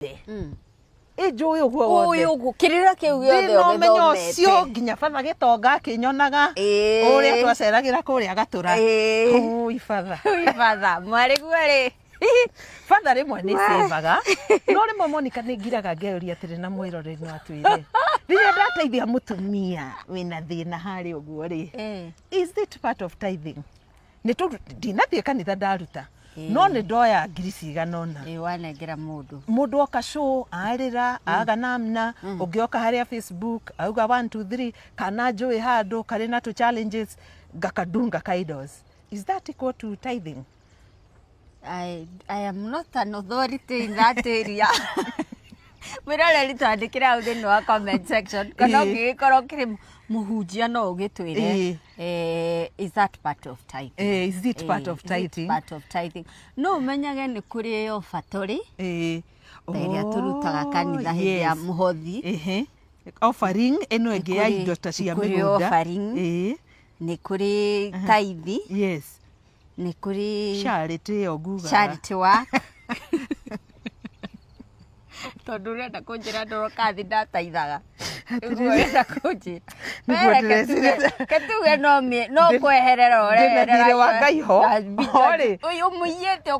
Ĩnjũĩ ũguo wothe. Ũyũ ũguo kĩrĩra kĩu gĩothe Ndĩna ũmenyo ũgĩthomete. Ũcio nginya batha gĩtonga akĩnyonaga ũrĩa twaceragĩra kũrĩa Gatũra. Ũi batha. Ũi batha mwarĩguo rĩ. Batha rĩmwe nĩ savaga, no rĩmwe, Monica, nĩ ngiraga ngeyũria atĩrĩ, na mwĩroreri no atwĩre, rĩrĩa ndateithia mũtumia wĩna thĩna harĩa ũguo rĩ, is it part of tithing? Nĩ tondũ ndinathiĩ kanitha ndaruta, no nĩ ndoya ngiri cigana ũna. Ĩĩ, wanengera mũndũ. Mũndũ oka show arĩra aga namna, ũngĩ oka harĩa Facebook auga 1 2 3, kana njũĩ handũ karĩ na tũ challenges, ngakadunga kaidos. Is that equal to tithing? I am not an authority in that area. Mwĩroreri, twandĩkĩre hau thĩinĩ wa comment section, kana ũngĩgĩkorwo ũkĩrĩ mũhunjia no ũgĩtwĩre, is that part of tithing? Is it part of Is it tithing? part of tithing? No ũmenyage nĩ kũrĩ offertory, ta ĩrĩa tũrutaga kanitha hĩndĩ ya mũhothi. Ehe, offering ĩno ĩngĩ ya indo ta cia Nĩ kũrĩ mĩgũnda. offering. Nĩ kũrĩ tithe. Nĩ kũrĩ Charity ĩyo ngugaga. Charity work, tondũ ũrenda kũnjĩra ndorokathi ndataithaga. Nĩguo ũrenda kũnjĩra. Nĩguo We, reke ndĩreciria. Ke tuge no kweherera Ndĩna ũreherera. thiirĩ wa Ngai ho. Ho rĩ. Ũyũ mũiyĩte.